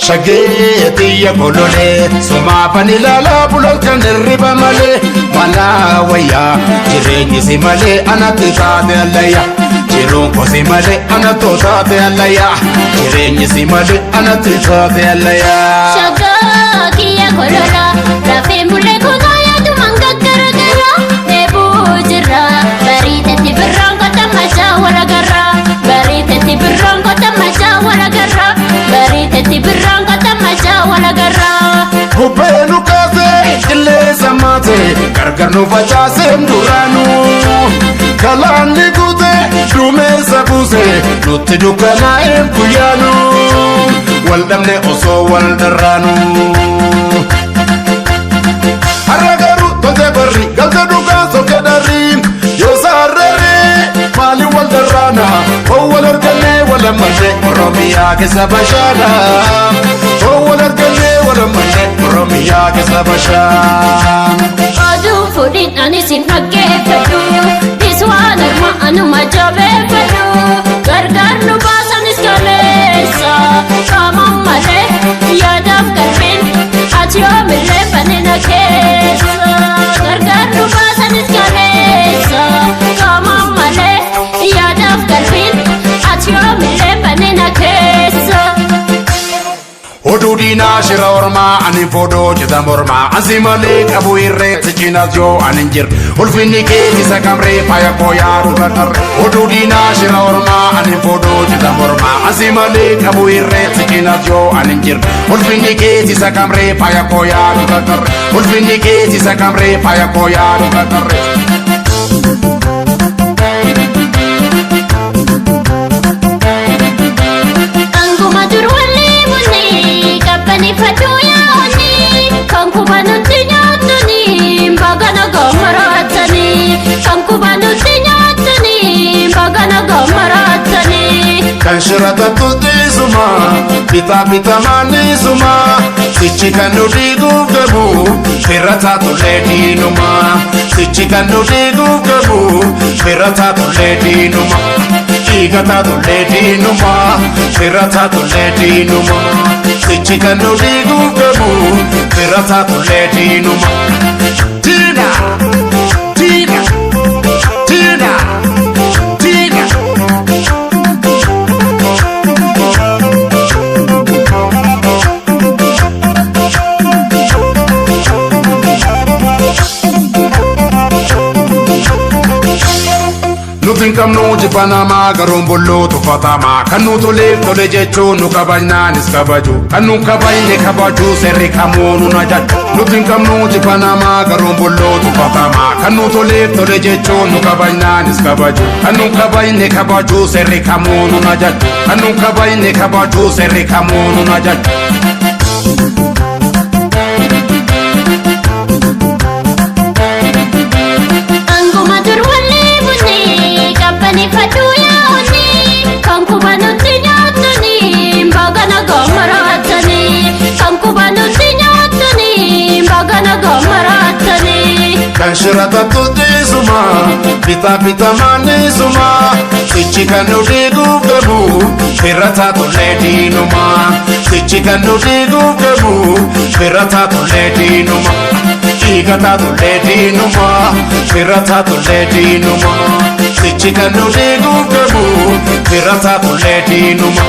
Shaggee xiyya kololee sumaafan ilaalaa bulan kan hirriba malee mana wayyaa jireenyi si malee anatti taate allayyaa jiruun kosi malee anatti taate allayyaa jireenyi si malee anatti taate allayyaa. Shaggee kiyya kolola lafeen bulee kunoo yaadumaan gaggaragara deebuu jira bariitetti birraan kota machaa walagarra bariitetti birraan kota machaa walagarra bariitetti birraan kota machaa walagarra. Bubbee nu kaasee qilleensa maatee gargar nu facaasee duraanuu galaanni guutee duumessa buusee nutti dukkanaa'ee guyyaanuu wal dhabne osoo wal dharraanuu. Har'a garuu tolte barri galte dhugaa sokke darri yoo saarraree maaliin wal darraana hoo wal argannee wal ammallee Oromiyaa keessa bashaana hoo wal argannee wal ammallee Oromiyaa keessa bashaana. Oduu fuudhin ani sin dhaggeeffadhu Diswaan arma anuma jabeeffadhu Gargaar nu baasanis kaleessa Qaamaan malee yaadaaf qalbiin ati yoomillee banina keessa Gargaar nu baasanis kaleessa Qaamaan malee yaadaaf qalbiin ati yoomillee banina keessa. Oduu diinaa shira ormaa ani fodoo jedha mormaa ansi malee qabu irree sichinas yoo ani hin jirre ulfinni kee isa kamree faaya koo yaadu qarqarre. Oduu diinaa shira ormaa ani fodoo jedha mormaa ansi malee qabu irree sichinas yoo ani hin jirre ulfinni kee isa kamree faaya koo yaadu qarqarre. Ulfinni kee isa kamree faaya koo yaadu qarqarre. Anguma dur walii bunni qabbaneffadhu yaa'onni kan quba nutti nyaatani bagana gammaraatani kan quba nutti nyaatani bagana gammaraatani. Kan shiratattu dhiisuma bitaa bitamaan dhiisuma sichi kan nu diiguuf gabu fira taatullee diinuma sichi kan nu diiguuf gabu fira taatullee diinuma dhiiga taatullee diinuma fira taatullee diinuma sichi kan nu diiguuf gabu fira taatullee diinuma. Diina! Diina! Diina! Diina! Nuti hin qabnu jibbanamaa garuun bulloo tuffatamaa kan nu toleef tole jechuun nu kabajnaanis kabaju kan nu kabajne kabaju seerri kamuu nu ajaju. Nuti hin qabnu jibbanamaa garuun bulloo tuffatamaa kan nu toleef tole jechuun nu kabajnaanis kabaju kan nu kabajne kabaju seerri kamuu nu ajaju kan nu kabajne kabaju seerri kamuu nu ajaju. Anguma dur walii bunni qabbaneffadhu yaa'onni kan quba nutti nyaatani bagana gammaraatani kan quba nutti nyaatani bagana gammaraatani. Kan shiratattu dhiisuma bitaa bitamaan dhiisuma sichi kan nu diiguuf gabu fira taatullee diinuma sichi kan nu diiguuf gabu fira taatullee diinuma dhiiga taatullee diinuma fira taatullee diinuma sichi kan nu diiguuf gabu fira taatullee diinuma.